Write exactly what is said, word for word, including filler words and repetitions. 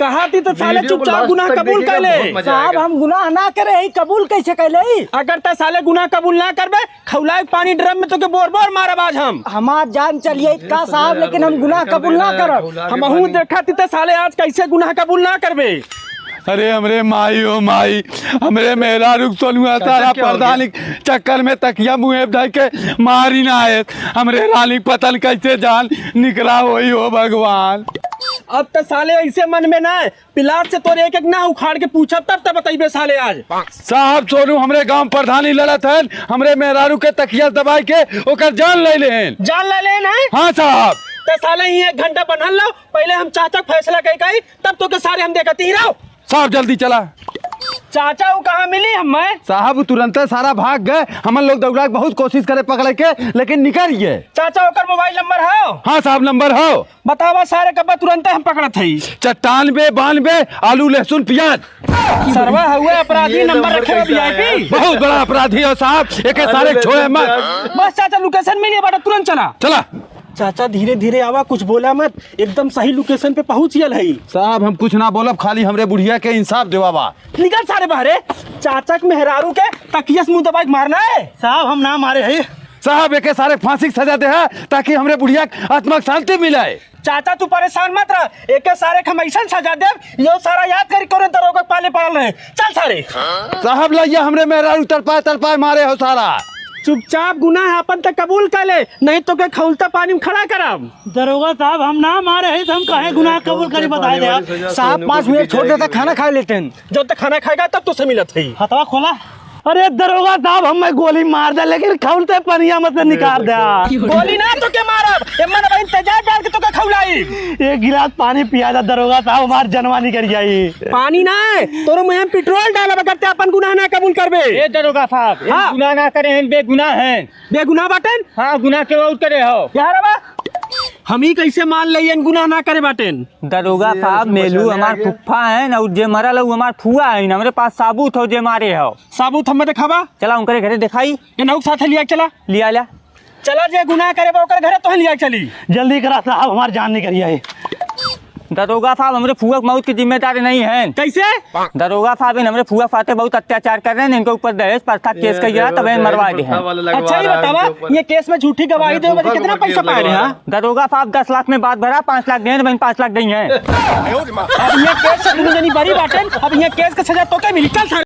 कहा थी तो साले video को चुपचाप last गुनाह तक कबूल देखिएगा, कर ले। बहुत मजा साहब, आएगा। हम गुनाह ना करे ही, कबूल कैसे कर ले? अगर त साले गुनाह कबूल ना करबे, खौलाए के पानी ड्रम में तोके बोर बोर मारब आज हम। हमार जान चलिए का साहब, लेकिन हम गुनाह कबूल ना करब। हमहू देखा थी त साले आज कैसे गुनाह कबूल ना करबे। अरे हमरे माई ओ माई, हमरे मेहरारू के सोनुआ सारा प्रधानी के चक्कर में तकिया मुँहे धइ के मारी ना आए। हमरे रानी पतन कैसे जान निकला होई हो भगवान। अब त साले ऐसे मन में ना, पिलाट से तोरे एक एक ना उखाड़ के पूछब तब त बतइबे साले आज। साहब सोनू हमरे गांव प्रधानी लड़त हन, हमरे मेहरारू के तकिया दबाई के ओकर जान ले लेहन। जान ले लेहन है? हाँ साहब। त साले ही एक घंटा बनल लो, पहले हम चाचा के फैसला कई कई, तब तोके सारे हम देखती ही रहो। साहब जल्दी चला। चाचा वो कहाँ मिली हमें? साहब वो तुरंते सारा भाग गए, हमन लोग दौड़ा के बहुत कोशिश करे पकड़े के, लेकिन निकल गए। चाचा ओकर मोबाइल नंबर हो? हाँ साहब नंबर हो। बतावा सारे कब्बा तुरंते हम पकड़त हई। चट्टान बे, बान बे, आलू, लहसुन, प्याज। सरवा हुआ अपराधी, ये नंबर नंबर रखे हो कैसे आया? V I P. बहुत बड़ा अपराधी हो साहब, एके सारे छोड़े मत। बस चाचा लोकेशन मिली बाटे, तुरंत चला। चला। चाचा धीरे धीरे आवा, कुछ बोला मत, एकदम सही लोकेशन पे पहुँच गयल है। साहब हम कुछ ना बोलब, खाली हमरे बुढ़िया के इंसाफ देवावा। निकल सारे बाहरे, चाचा के मेहरारू के तकिया से मुंह दबाई के मारना है। साहब हम ना मारे है। साहब एके सारे फांसी के सजा देहा, ताकि हमरे बुढ़िया के आत्मा के शांति मिले। चाचा तू परेशान मत रह, एके सारे के हम ऐसन सजा देब, यो सारा याद करी कौन दरोगा के पाले पड़ल रहे। चल सारे। साहब लइया हमरे मेहरारू तड़पाए तड़पाए मारे हो सारा। चुपचाप गुनाह आपन त कबूल कर ले, नहीं तोके खौलता पानी में खड़ा करब। दरोगा साहब हम ना मारे है तो हम काहे गुनाह कबूल करी बताए दे आप। साहब पाँच मिनट छोड़ देता, खाना खा लेते हैं। जब तक खाना खाएगा तब तोसे मिलत है। हथवा खोला। अरे दरोगा साहब, हमें गोली मार दे, लेकिन खौलते पनिया में से निकाल दे। गोली ना तोके मारब, एमन अब इंतजार डाल के तोके खौलाई। एक गिलास पानी पिया दे दरोगा साहब, हमार जनवा निकल जाई। पानी ना है, तोरे मुंह में पेट्रोल डालब अगर ते अपन गुनाह ना कबूल करबे। ए दरोगा साहब, हाँ। गुनाह ना करे हैं, बेगुनाह हैं। बेगुनाह बाटेन? हाँ, गुनाह के और करे हो। यार बा, हम ही कैसे मान ले गुनाह ना करे बाटेन? दरोगा साहब, मेलू हमार फुफ्फा है ना, जे मरल है, उ हमार फुआ है ना, हमरे पास साबूत हो जे मारे हो। साबूत हमें देखावा। चला उनकरे घरे देखाई। ये नहुक साथ लिया चला। लिया ला। चला जे गुनाह करे बा ओकर घरे तोहन लिया चली। जल्दी करा साहब, हमार जान निकल जाए। दरोगा साहब, हमरे फुआ के मौत के जिम्मेदार नहीं हैं। कैसे? दरोगा साहब, इन हमरे फुआ फाते बहुत अत्याचार कर रहे हैं, इनके ऊपर दहेज प्रथा केस कइया, तब इन मरवा गए हैं। अच्छा ही बतावा, ये केस में झूठी गवाही देवे बदे कितना पैसा पाए रहे हैं? दरोगा साहब, दस लाख में बात भरा, पाँच लाख दें, बहन पाँच लाख दें हैं। अब ये केस से दुनू जनी बरी बाटेन, अब ये केस के सजा तोके मिली। चल